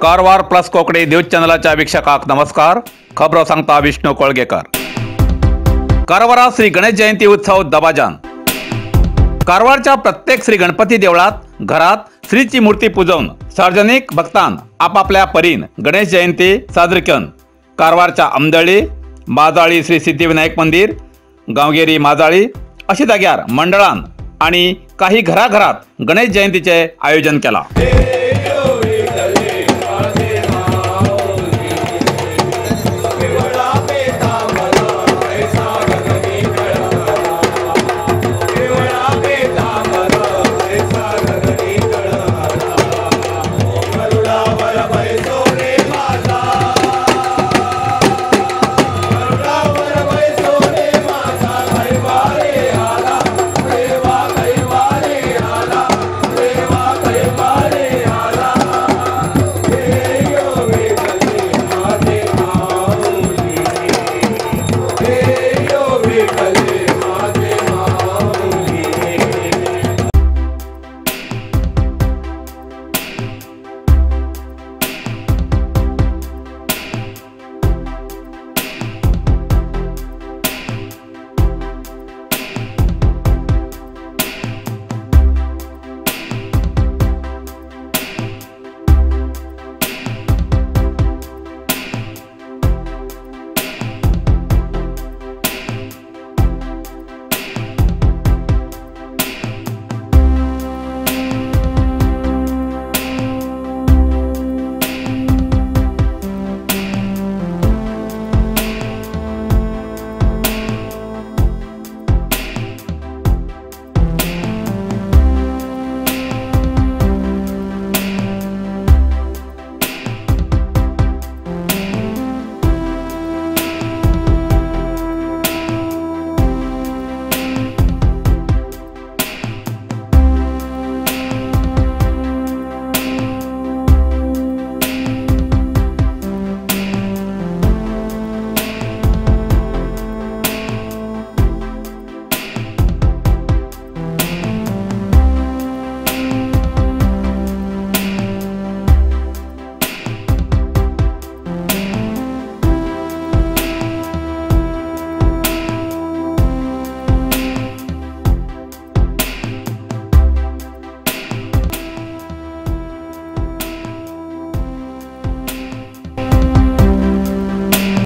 Karwar plus Konkani news चॅनलाच्या वीक्षकांक नमस्कार. खबरो सांगता विष्णू कोळगेकर. कारवारा श्री गणेश जयंती उत्सव दबाजान. कारवारच्या प्रत्येक श्री गणपती देवळात घरात श्रीची मूर्ती पुजोवन सार्वजनिक भक्तान आपापल्या परीन गणेश जयंती साजरी करून कारवारच्या आमदळी माजाळी श्री सिद्धिविनायक मंदिर, गांवगिरी माजाळी अशी जाग्यार मंडळान आणि काही घराघरात गणेश जयंतीचे आयोजन केला.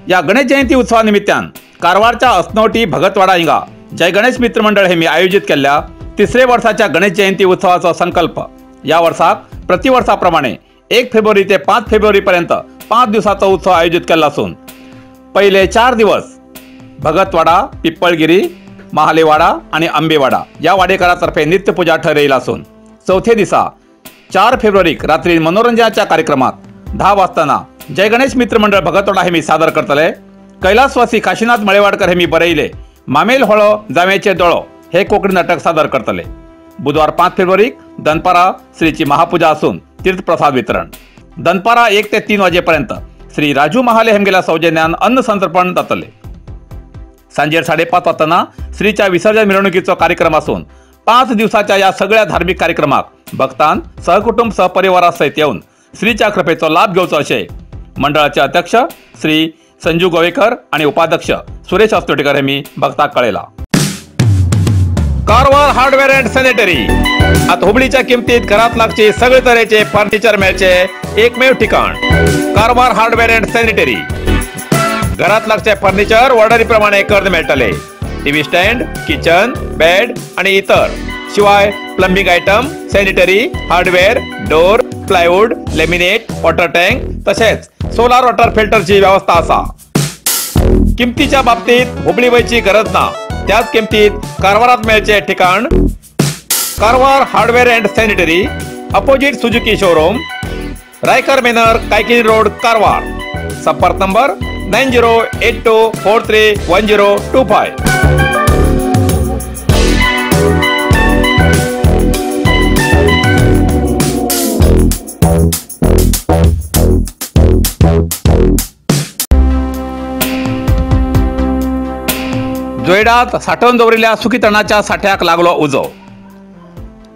या गणेश जयंती उत्सवानिमित्तान कारवारच्या असनोटी भगतवाडा हिंगा जय गणेश मित्र मंडळ हे मी आयोजित केल्ल्या तिसरे वर्षाच्या गणेश जयंती उत्सवाचा संकल्प या वर्षाक प्रतिवर्षाप्रमाणे 1 फेब्रुवारी ते 5 फेब्रुवारीपर्यंत 5 दिवसाचा उत्सव आयोजित केला असून पहिले 4 दिवस भगतवाडा, पिप्पळगिरी, महालेवाडा आणि आंबेवाडा या वाडेकरातर्फे नित्यपूजा ठरईल असून चौथे दिवसा 4 फेब्रुवारी रात्री मनोरंजनाच्या कार्यक्रमात 10 वाजताना जय गणेश मित्र मंडळ भगतवाडा हे मी सादर करतले. कैलासवासी काशीनाथ मळेवाडकर हे मी बरयले मामेल होळो जामेचे दोळो हे कोंकणी नाटक सादर करतले. बुधवार 5 फेब्रुवारी दनपारा श्रीची महापूजा असून तीर्थप्रसाद वितरण. दनपारा 1 ते 3 वाजेपर्यंत श्री राजू महाले हेमगेला सौजन्यान अन्न संतर्पण जातले. सांजेर 5:30 वाजताना श्रीच्या विसर्जन मिरवणुकीचो कार्यक्रम असून 5 दिवसाच्या या सगळ्या धार्मिक कार्यक्रमाक भक्तान सहकुटुंब सहपरिवारासहित येऊन श्रीच्या कृपेचो लाभ घेवचो अशें मंडळाचे अध्यक्ष श्री संजू गोवेकर आणि उपाध्यक्ष सुरेश असनोटीकर यांनी भक्ताक कळयला. कारवार हार्डवेअर अँड सॅनिटरी आता हुबळीच्या किमतीत घरात लागचे सगळे तरेचे फर्निचर मेळचे एकमेव ठिकाण कारवार हार्डवेअर अँड सॅनिटरी. घरात लागचे फर्निचर ऑर्डरीप्रमाणे करून मेळटले. टीव्ही स्टँड, किचन, बेड आणि इतर शिवाय plumbing item, sanitary, hardware, door, plywood, laminate, water tank तसेच सोलार वॉटर फिल्टरची व्यवस्था असा. किमतीच्या बाबतीत हुबळी वयची गरज ना, त्याच किमतीत कारवारात मेळचे ठिकाण Karwar hardware and sanitary, opposite Suzuki showroom, Raikar manor, Kaikini road, Karwar. संपर्क नंबर 9082431025. जोयडात साठोवन दवरिल्ल्या सुकी तणाच्या साठ्याक लागलो उजो.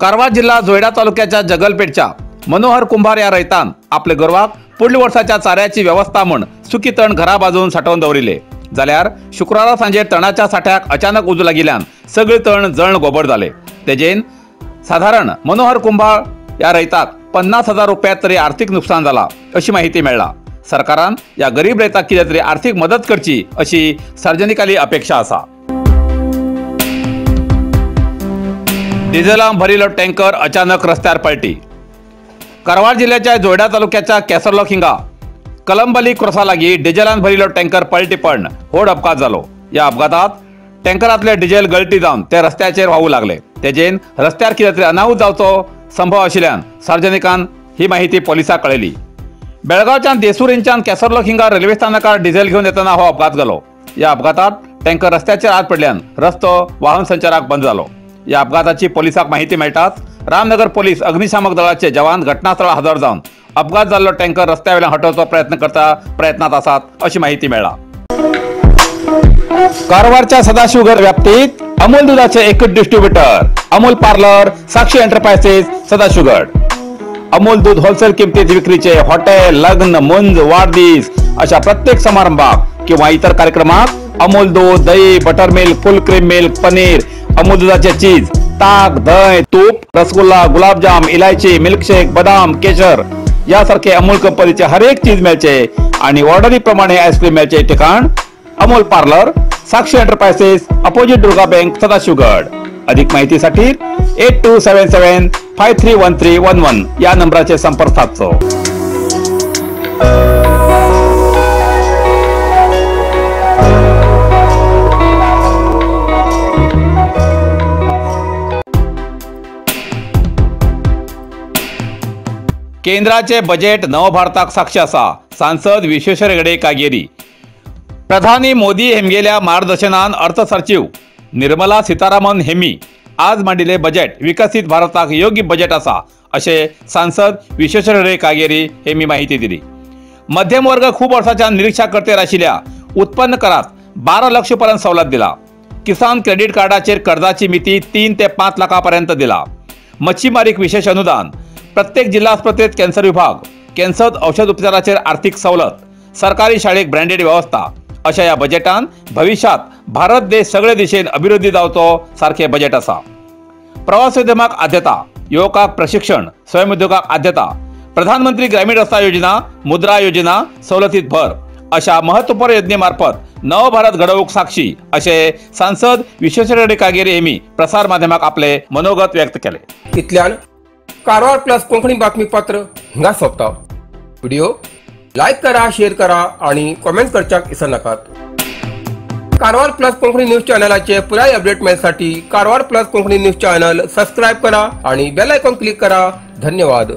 कारवार जिल्हा जोयडा तालुक्याच्या जगलपेठच्या मनोहर कुंभार ह्या रयतान आपले गोरवाक पुडल्या वर्साच्या चाऱ्याची वेवस्था म्हूण सुकी तण घरा बाजून साठोवन दवरिले. जाल्यार शुक्रारा सांजे तणाच्या साठ्याक अचानक उजो लागिल्ल्यान सगळे तण जळण गोबर जाले. तेजेन साधारण मनोहर कुंभार ह्या रयताक 50,000 रुपया तरी आर्थिक नुकसान जाला अशी माहिती मेळ्ळा. सरकारान ह्या गरीब रयताक कितें तरी आर्थिक मदत करची अशी सार्वजनिकाली अपेक्षा आसा. डिझेलान भरिल्लो टँकर अचानक रस्त्यार पलटी. कारवार जिल्ह्याच्या जोयडा तालुक्याच्या केसरलोक हिंगा कलंबली क्रॉसा लागीं डिझेलान भरिल्लो टँकर पलटी पडून व्हड अपघात जालो. ह्या अपघातात टँकरांतले डिझेल गळटी जावन ते रस्त्याचेर व्हांवू लागले. तेजेन रस्त्यार कितें तरी अनाहूत जावचो संभव आशिल्ल्यान सार्वजनिकान ही माहिती पोलिसांक कळयली. बेळगांवच्यान देसूर इंच्यान केसरलोक हिंगा रेल्वे स्थानकार डिझेल घेवन येतना हो अपघात जालो. ह्या अपघातात टँकर रस्त्याचेर आत पडल्यान रस्तो वाहन संचाराक बंद जालो. ह्या अपघाताची पोलिसांक माहिती मेळटाच रामनगर पोलीस अग्निशामक दळाचे जवान घटनास्थळार हजर जावन अपघात जाल्लो टँकर रस्त्या वयल्यान हटोवचो प्रयत्न करता प्रयत्नात आसात अशी माहिती मेळ्ळा. कारवारच्या सदाशिवगड व्याप्तीत अमूल दुधाचे एकच distributor Amul parlour Sakshi enterprises Sadashivgad. Amul दूध होलसेल किमतीत विक्रीचे हॉटेल, लग्न, मुंज, वाढदिवस अशा प्रत्येक समारंभाक किंवा इतर कार्यक्रमाक अमूल दूध, दही, butter milk, full cream milk, paneer, Amul दुधाचे चीज, ताक, दही, तूप, रसगुल्ला, गुलाबजाम, इलायची, मिल्कशेक, बदाम, केशर यासारखे अमूल कंपनीचे हरेक चीज मेळचे आणि ऑर्डरी प्रमाणे आईस्क्रीम मेळचे ठिकाण Amul parlour Sakshi enterprises opposite Durga bank Sadashivgad. अधिक माहितीसाठी 8277 531311 या नंबराचे संपर्क साधचो. केंद्राचे बजेट नवभारताक साक्ष आसा, सांसद विश्वेश्वर हेगडे कागेरी. प्रधानी मोदी हेमगेल्या मार्गदर्शनान अर्थ सचिव निर्मला सीतारामन हेमी आज मांडिल्ले बजेट विकसीत भारताक योग्य बजेट आसा अशें सांसद विश्वेश्वर हेगडे कागेरी हेमी माहिती दिली. मध्यम वर्ग खूब वर्सांच्यान निरीक्षा करतेर आशिल्ल्या उत्पन्न करात 12 लक्ष पर्यंत सवलत दिला. किसान क्रेडीट कार्डाचेर कर्जाची मिती 3 ते 5 लाखां पर्यंत दिला. मच्छीमारीक विशेष अनुदान, प्रत्येक जिल्हा आस्पत्रेत कॅन्सर विभाग, कॅन्सर औषध उपचाराचेर आर्थिक सवलत, सरकारी शाळेक ब्रँडेड व्यवस्था अशा ह्या बजेटान भविष्यात भारत देश सगळे दिशेन अभिवृद्धी जावचो सारखे बजेट आसा. प्रवासोद्यमाक आद्यता, युवकाक प्रशिक्षण, स्वयंउद्योगाक आद्यता, प्रधानमंत्री ग्रामीण रस्ता योजना, मुद्रा योजना सवलतीत भर अशा महत्वपूर्ण योजनेमार्फत नव भारत घडोवंक साक्षी अशें सांसद विश्वेश्वर हेगडे कागेरी हेमी प्रसार माध्यमाक आपले मनोगत व्यक्त केले. इतल्यान कारवार प्लस कोंकणी बातमीपत्र हिंगा सोंपता. व्हिडिओ लायक करा, शेअर करा आणि कॉमेंट करच्याक विसरनाकात. कारवार प्लस कोंकणी न्यूज चॅनलाचे पुराय update मेळसाठी Karwar plus Konkani news channel subscribe करा आणि बेल आयकॉन क्लिक करा. धन्यवाद.